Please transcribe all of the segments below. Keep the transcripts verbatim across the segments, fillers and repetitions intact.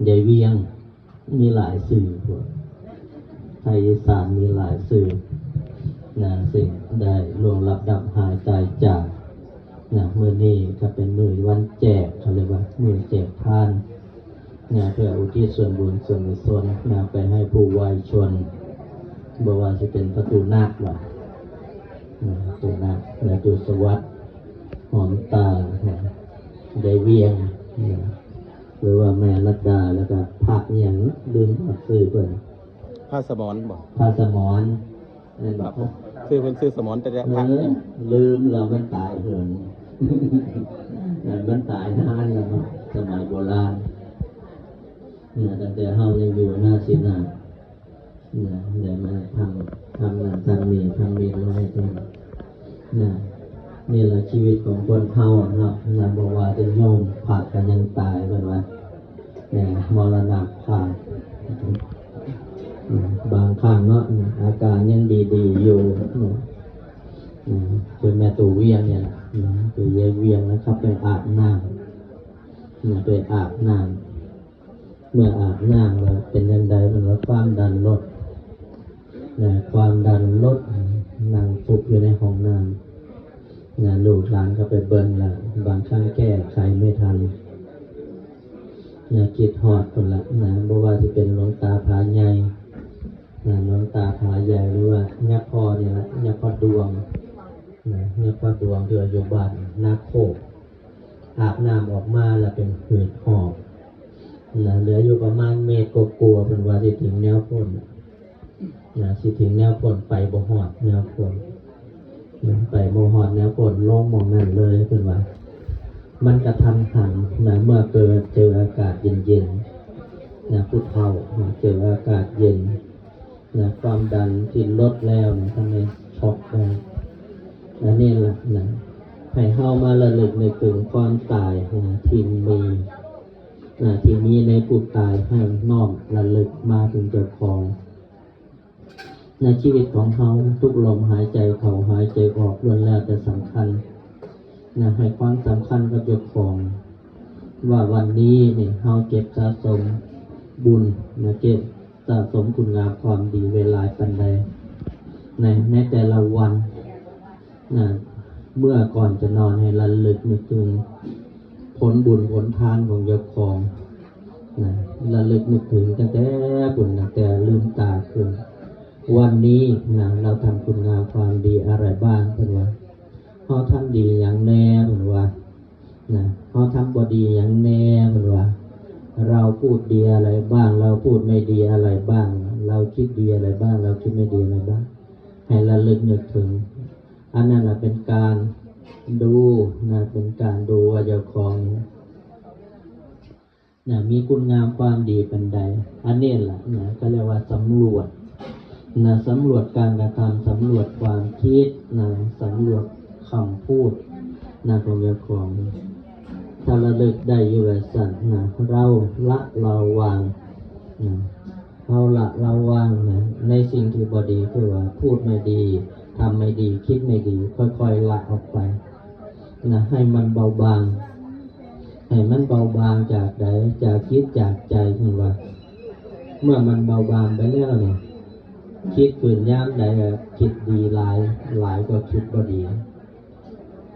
ยายเวียง มีหลายชื่อพวกไทยอีสานมีหลายชื่อนะ ซึ่งได้ล่วงลับดับหายตายจากนะ มื้อนี้ก็เป็นมื้อวันแจก เขาเรียกว่ามื้อแจกทานนะ เพื่ออุทิศส่วนบุญส่วนกุศลนะ ไปให้ผู้วายชน บ่ว่าสิเป็นประตูนาคบ่นะ ประตูนาค ประตูสวัสดิ์ หอมตานะ ยายเวียงนะ หรือว่าแม่รัตดา แล้วก็พระอิหยัง ลืมชื่อเพิ่น พระสมรบอก พระสมร แม่นบ่ ครับผม ชื่อเพิ่นชื่อสมรแต่ เอ พระ อ ลืมแล้ว มันตายเหิง มันตายนานแล้วเนาะ สมัยโบราณเนี่ย ตั้งแต่เฮายังอยู่หน้าสินาเนี่ย ได้มาทำ ทำนั่นทำนี่ ทำเมนไว้เพิ่นนะ นี่แหละชีวิตของคนเฮาเนาะนะ บ่ว่าจะโยม พระก็ยังตาย เพิ่นว่าเนี่ย มรณภาพ อืม บางครั้งเนาะ อาการยังดีๆอยู่ อืม อืม คือแม่ตู้เวียงเนี่ยนะ อืม ตู้ยายเวียงนะครับ ไปอาบน้ำนะ ไปอาบน้ำ เมื่ออาบน้ำแล้วเป็นจั่งใด เพิ่นว่าความดันลดนะ ความดันลด นั่งฟุบอยู่ในห้องน้ำนะ ลูกหลานก็ไปเบิ่งแล้ว บางครั้งแก้ไขไม่ทันนะ คิดฮอดพุ่นละนะ บ่ว่าสิเป็นหลวงตาผาใหญ่นะ หลวงตาผาใหญ่ หรือว่าญาพ่อนี่ละ ญาพ่อดวงนะ ญาพ่อดวงที่อยู่บ้านนาโคก อาบน้ำออกมาแล้วเป็นหืดหอบนะ เหลืออยู่ประมาณเมตรกว่าๆ เพิ่นว่าสิถึงแนวพ่นนะ สิถึงแนวพ่น ไปบ่ฮอดแนวพ่นนะ ไปบ่ฮอดแนวพ่น ลงหม่องนั้นเลย เพิ่นว่า มันกะทันหันนะ เมื่อเกิดเจออากาศเย็นๆนะ ผู้เฒ่านะ เจออากาศเย็นนะ ความดันที่ลดแล้วนะ ทำให้ช็อกได้ อันนี้ละนะ ให้เฮามาระลึกนึกถึงความตายนะ ที่มีนะ ที่มีในผู้ตาย ให้น้อมระลึกมาถึงเจ้าของ ในชีวิตของเฮา ทุกลมหายใจเข้าหายใจออกล้วนแล้วแต่สำคัญนะ ให้ความสำคัญกับเจ้าของ ว่าวันนี้นี่เฮาเก็บสะสมบุญนะ เก็บสะสมคุณงามความดีไว้หลายปานใด ใน ในแต่ละวันนะ เมื่อก่อนจะนอนให้ระลึกนึกถึงผลบุญผลทานของเจ้าของนะ ระลึกนึกถึงตั้งแต่บุญ ตั้งแต่ลืมตาขึ้น วันนี้นะ เราทำคุณงามความดีอะไรบ้าง เพิ่นว่า เฮาทำดีหยังแน่ เพิ่นว่านะ เฮาทำบ่ดีหยังแน่ เพิ่นว่า เราพูดดีอะไรบ้าง เราพูดไม่ดีอะไรบ้าง เราคิดดีอะไรบ้าง เราคิดไม่ดีอะไรบ้าง ให้ระลึกนึกถึง อันนั้นน่ะเป็นการดูนะ เป็นการดูว่าเจ้าของนะ มีคุณงามความดีปานใด อันนี้แหละนะ ก็เรียกว่าสำรวจนะ สำรวจการกระทำ สำรวจความคิดนะ สำรวจคำพูดนะ ของเจ้าของ ถ้าระลึกได้อยู่ว่าซั่นนะ เราละเราวางนะ เราละเราวางนะ ในสิ่งที่บ่ดี คือว่าพูดไม่ดี ทำไม่ดี คิดไม่ดี ค่อยๆละออกไปนะ ให้มันเบาบาง ให้มันเบาบางจากใด จากจิตจากใจ เพิ่นว่า เมื่อมันเบาบางไปแล้วเนี่ย คิดขึ้นยามใดก็คิดดีหลาย หลายกว่าคิดบ่ดี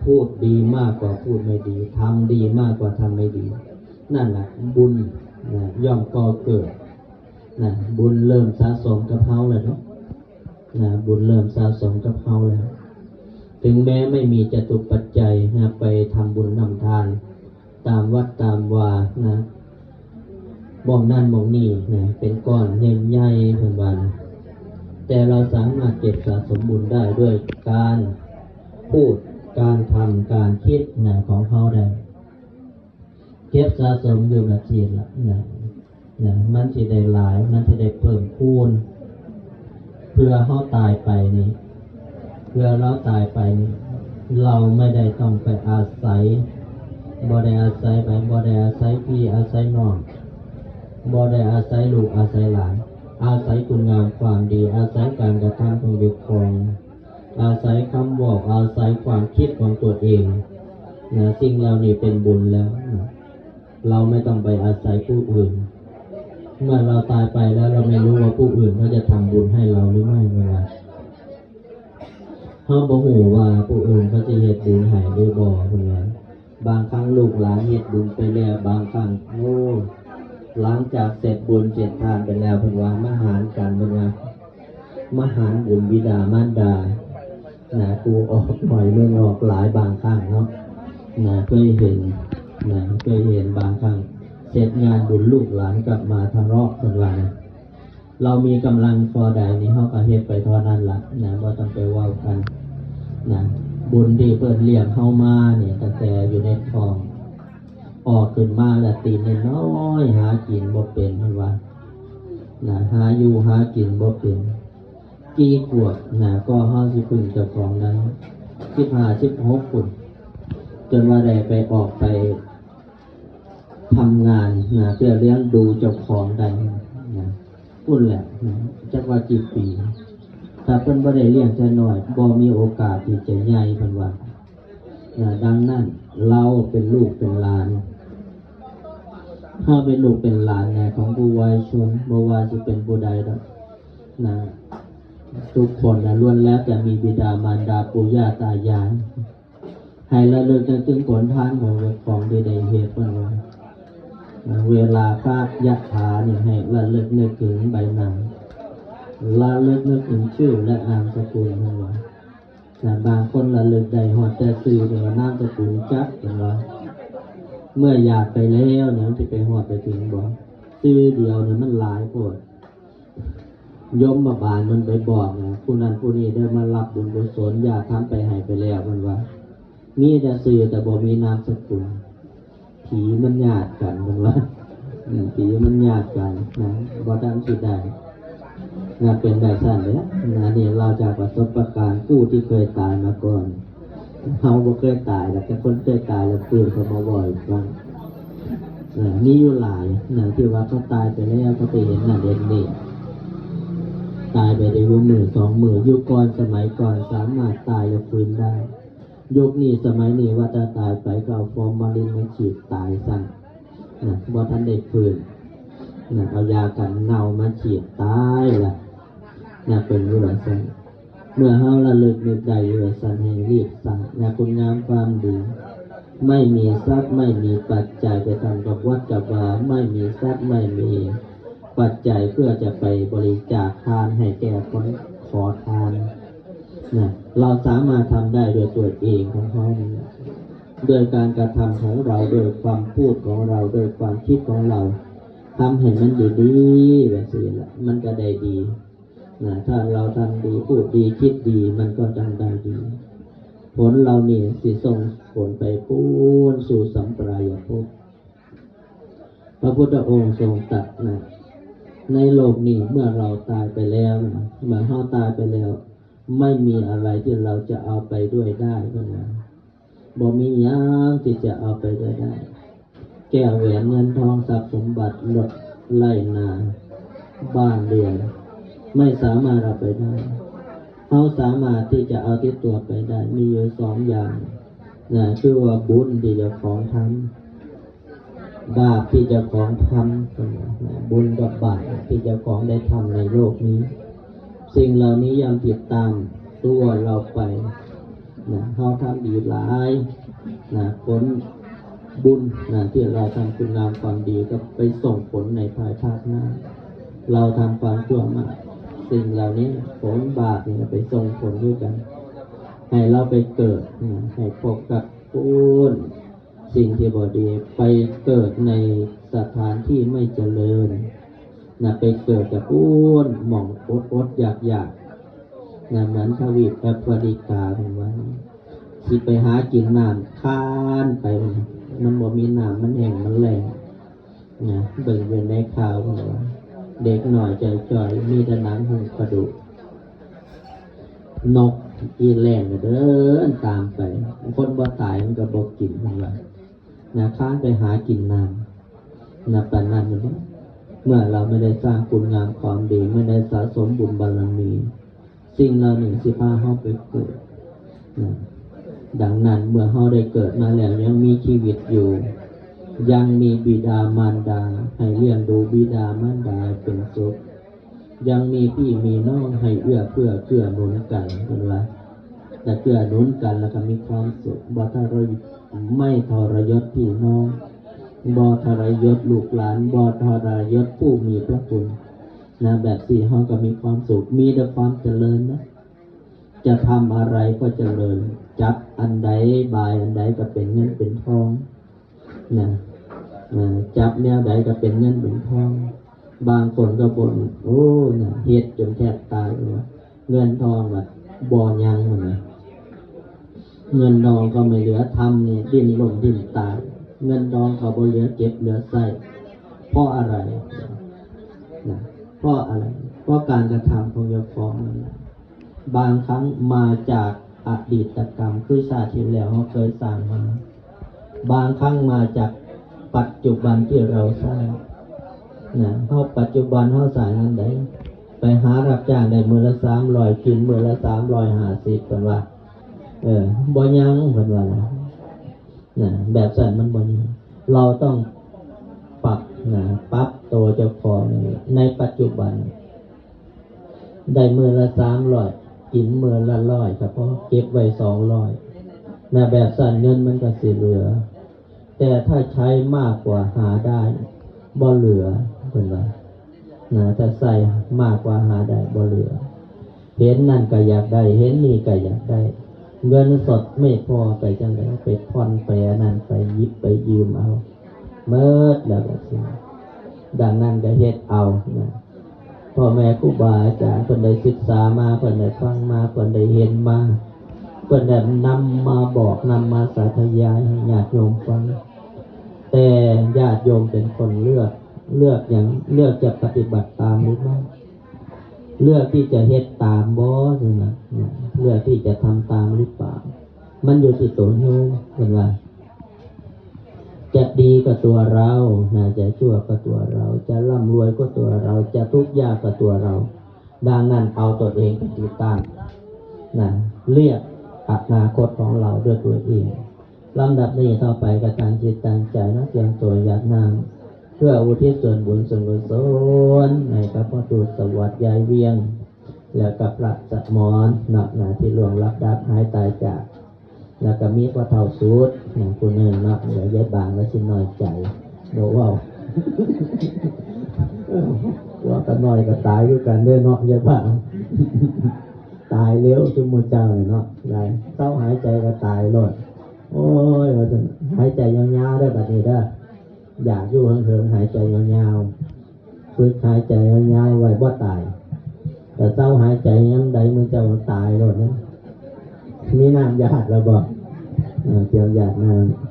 พูดดีมากกว่าพูดไม่ดี ทำดีมากกว่าทำไม่ดี นั่นแหละบุญนะย่อมก่อเกิดนะ บุญเริ่มสะสมกับเฮาแล้วเนาะนะ บุญเริ่มสะสมกับเฮาแล้ว ถึงแม้ไม่มีจตุปัจจัยนะ ไปทำบุญนำทาน ตามวัดตามวานะ หม่องนั่นหม่องนี่นะ เป็นก้อนใหญ่ๆ เพิ่นว่านะ แต่เราสามารถเก็บสะสมบุญได้ด้วยการพูด การทำ การคิดนะ ของเฮาได้ เก็บสะสมอยู่แบบนี้ละนะ นะ มันสิได้หลาย มันสิได้เพิ่มพูน เพื่อเฮาตายไปนี่ เพื่อเราตายไปนี่ เราไม่ได้ต้องไปอาศัย บ่ได้อาศัยไผ บ่ได้อาศัยพี่อาศัยน้อง บ่ได้อาศัยลูกอาศัยหลาน อาศัยคุณงามความดี อาศัยการกระทำของเจ้าของ อาศัยคำบอก อาศัยความคิดของตัวเองนะ สิ่งเหล่านี้เป็นบุญแล้วนะ เราไม่ต้องไปอาศัยผู้อื่น เมื่อเราตายไปแล้วเราไม่รู้ว่าผู้อื่นเขาจะทำบุญให้เราหรือไม่ เพิ่นว่า เฮาบ่ฮู้ว่าผู้อื่นเขาสิเฮ็ดบุญให้หรือบ่ เพิ่นว่า บางครั้งลูกหลานเฮ็ดบุญไปแล้ว บางครั้ง โอ้ หลังจากเสร็จบุญเสร็จทานไปแล้ว เพิ่นว่า มาหารกัน เพิ่นว่า มาหารบุญบิดามารดา นะ กูออกหน่อย มึงออกหลาย บางครั้งเนาะ นะ เคยเห็น นะ เคยเห็นบางครั้ง เสร็จงานบุญลูกหลานกลับมาทะเลาะกันว่านะ เรามีกำลังพอใดนี่ เฮาก็เฮ็ดไปเท่านั้นละนะ บ่ต้องไปเว้ากันนะ บุญที่เพิ่นเลี้ยงเฮามาเนี่ย ตั้งแต่อยู่ในท้อง ออกขึ้นมาแล้วตีนน้อยๆ หากินบ่เป็น เพิ่นว่า นะ หาอยู่หากินบ่เป็น กี่ขวบนะ ก็เฮาสิพึ่งเจ้าของได้ สิบห้า สิบหก พุ้น จนว่าได้ไปออกไปทำงานนะ เพื่อเลี้ยงดูเจ้าของได้นะ พุ้นแหละนะ จักว่ากี่ปี ถ้าเพิ่นบ่ได้เลี้ยงแต่น้อย บ่มีโอกาสที่จะใหญ่ เพิ่นว่านะ ดังนั้นเราเป็นลูกเป็นหลาน เฮาเป็นลูกเป็นหลานนะ ของครูบาอาจารย์ บ่ว่าสิเป็นผู้ใดดอกนะ ทุกคนนะล้วนแล้วแต่มีบิดามารดาปู่ย่าตายาย ให้ระลึกนึกถึงผลทานของเจ้าของที่ได้เฮ็ด เพิ่นว่านะ เวลาพระยะถานี่ให้ระลึกนึกถึงใบหน้า ระลึกนึกถึงชื่อและนามสกุล เพิ่นว่า แต่บางคนระลึกได้ฮอดแต่ชื่อ แต่ว่านามสกุลจัก เพิ่นว่า เมื่อหยาดไปแล้วเนี่ย มันสิไปฮอดไปถึงบ่ ชื่อเดียวเนี่ยมันหลายโพด ยมบาลมันไปบอกนะ ผู้นั้นผู้นี้ได้มารับบุญกุศล ญาติทำไปให้ไปแล้ว เพิ่นว่า มีแต่ชื่อแต่บ่มีนามสกุล ผีมันญาติกัน เพิ่นว่า อืม ผีมันญาติกันนะ บ่ทันสิได้นะ เป็นแบบนั้นเลยนะ นี่เล่าจากประสบการณ์ผู้ที่เคยตายมาก่อน เฮาบ่เคยตายดอก แต่คนเคยตายแล้วฟื้นเขามาเว้าให้ฟัง เอ่อ มีอยู่หลายนะ ที่ว่าเขาตายไปแล้ว เขาไปเห็นนั่นเห็นนี่ ตายไปได้วันมื้อสองมื้อ ยุคก่อนสมัยก่อนสามารถตายแล้วฟื้นได้ ยุคนี้สมัยนี้ว่าถ้าตายไปก็เอาฟอร์มาลินมาฉีดตายซ้ำนะ บ่ทันได้ฟื้นนะ เอายากันเน่ามาฉีดตายละนะ เป็นอยู่ว่าซั่น เมื่อเฮาระลึกนึกได้อยู่ว่าซั่น ให้รีบสร้างนะ คุณงามความดี ไม่มีทรัพย์ไม่มีปัจจัยไปทำกับวัดกับวา ไม่มีทรัพย์ไม่มีปัจจัยเพื่อจะไปบริจาคทานให้แก่คนขอทานนะ เราสามารถทำได้โดยตัวเองของเฮานี่แหละ ด้วยการกระทำของเรา ด้วยความพูดของเรา ด้วยความคิดของเรา ทำให้มันดีๆ แบบนี้แหละ มันก็ได้ดีนะ ถ้าเราทำดี พูดดี คิดดี มันก็ต้องได้ดี ผลเรานี่สิส่งผลไปปูนสู่สัมปรายภพ พระพุทธองค์ทรงตรัสนะ ในโลกนี้เมื่อเราตายไปแล้วนะ เมื่อเฮาตายไปแล้ว ไม่มีอะไรที่เราจะเอาไปด้วยได้ เพิ่นว่า บ่มีหยังที่จะเอาไปด้วยได้ แก้วแหวนเงินทองทรัพย์สมบัติ รถไร่นา บ้านเรือน ไม่สามารถเอาไปได้ เฮาสามารถที่จะเอาติดตัวไปได้ มีอยู่สองอย่างนะ คือว่าบุญที่เจ้าของทำ บาปที่เจ้าของทำนะ บุญกับบาปที่เจ้าของได้ทำในโลกนี้ สิ่งเหล่านี้ย่อมติดตามตัวเราไปนะ เฮาทำดีหลายนะ ผลบุญนะ ที่เราทำคุณงามความดีก็ไปส่งผลในภายภาคหน้า เราทำความชั่วมาก สิ่งเหล่านี้ผลบาปนี่ไปส่งผลด้วยกัน ให้เราไปเกิดนะ ให้พบกับปูน สิ่งที่บ่ดี ไปเกิดในสถานที่ไม่เจริญนะ ไปเกิดกับปูนหม่องอดอดอยากอยากนะ เหมือนทวีปแอฟริกา เพิ่นว่า สิไปหากินน้ำคานไป มันบ่มีน้ำ มันแห้ง มันแล้งนะ เบิ่งอยู่ในข่าว เพิ่นว่า เด็กน้อยจ่อยๆ มีแต่หนังหุ้มกระดูก นกอีแลนก็เดินตามไป คนบ่ตายมันก็บ่กิน เพิ่นว่านะ คานไปหากินน้ำนะ ปานนั้นมัน เมื่อเราไม่ได้สร้างคุณงามความดี ไม่ได้สะสมบุญบารมี สิ่งเหล่านี้สิพาเฮาไปเกิดนะ ดังนั้นเมื่อเฮาได้เกิดมาแล้วยังมีชีวิตอยู่ ยังมีบิดามารดาให้เลี้ยงดูบิดามารดาเป็นสุข ยังมีพี่มีน้องให้เอื้อเฟื้อเกื้อหนุนกัน เพิ่นว่า แต่เกื้อหนุนกันแล้วก็มีความสุข บ่ทรย- ไม่ทรยศพี่น้อง บ่ทรยศลูกหลาน บ่ทรยศผู้มีพระคุณ นะ แบบสี่เฮาก็มีความสุข มีแต่ความเจริญนะ จะทำอะไรก็เจริญ จับอันใดบายอันใดก็เป็นเงินเป็นทอง นะ นะ จับแนวใดก็เป็นเงินเป็นทอง บางคนก็บ่น โอ้ นะ เฮ็ดจนแทบตายเลยว่า เงินทองว่าบ่ยัง ว่านะ เงินทองก็ไม่เหลือทำนี่ ดิ้นรนดิ้นตาย เงินทองก็บ่เหลือเก็บเหลือใช้ เพราะอะไร นะ เพราะอะไร เพราะการกระทำของเจ้าของนั่นแหละ บางครั้งมาจากอดีตกรรม คือชาติที่แล้วเฮาเคยสร้างมา บางครั้งมาจากปัจจุบันที่เราสร้าง นะ เฮาปัจจุบันเฮาสร้างอันใด ไปหารับจ้างได้มื้อละสามร้อย กินมื้อละสามร้อยห้าสิบ เพิ่นว่า เออ บ่ยัง เพิ่นว่านะ นะ แบบซั่นมันบ่ยัง เราต้องปรับ นะ ปรับตัวเจ้าของในปัจจุบัน ได้มื้อละสามร้อย กินมื้อละร้อย ก็พอ เก็บไว้สองร้อย นะ แบบซั่นเงินมันก็สิเหลือ แต่ถ้าใช้มากกว่าหาได้ บ่เหลือ เพิ่นว่า นะ ถ้าใช้มากกว่าหาได้ บ่เหลือ เห็นนั่นก็อยากได้ เห็นนี่ก็อยากได้ เงินสดไม่พอไปจั่งใด ไปผ่อน ไปอันนั้น ไปหยิบไปยืมเอา หมดแล้วก็สิ ดังนั้นก็เฮ็ดเอานะ พ่อแม่ครูบาอาจารย์เพิ่นได้ศึกษามา เพิ่นได้ฟังมา เพิ่นได้เห็นมา เพิ่นได้นำมาบอก นำมาสาธยายให้ญาติโยมฟัง แต่ญาติโยมเป็นคนเลือก เลือกหยัง เลือกจะปฏิบัติตามหรือไม่ เลือกที่จะเฮ็ดตามบ่ นี่นะ เลือกที่จะทำตามหรือเปล่า มันอยู่ที่ตัวโยม เพิ่นว่า จะดีก็ตัวเรา นะ จะชั่วก็ตัวเรา จะร่ำรวยก็ตัวเรา จะทุกข์ยากก็ตัวเรา ดังนั้นเอาตัวเองเป็นที่ตั้ง นะ เลือกอนาคตของเราด้วยตัวเอง ลำดับนี้ต่อไปก็ตั้งจิตตั้งใจนะ เตรียมตัวหยาดน้ำ เพื่ออุทิศส่วนบุญส่วนกุศลให้กับพ่อทูตสวัสดิ์ยายเวียง แล้วกับพระสมรเนาะ นะ ที่ล่วงลับดับหายตายจาก แล้วก็มีพ่อเฒ่าสุดนะ ผู้หนึ่งเนาะ เดี๋ยวยายบางแล้วสิน้อยใจ บ่เว้า เว้าก็น้อยก็ตายคือกันเด้อเนาะ ยายบาง ตายเร็วซุมหมู่เจ้านี่เนาะ ได้ เซาหายใจก็ตายโลด โอ้ย ว่าซั่น หายใจยาวๆเด้อบัดนี้เด้อ อยากอยู่เหิงๆ หายใจยาวๆ ฝึกหายใจยาวๆไว้ บ่ตาย แต่เซาหายใจยามใด มื้อเจ้าก็ตายโลดนะ มีน้ำหยาดแล้วบ่ เออ เตรียมหยาดน้ำ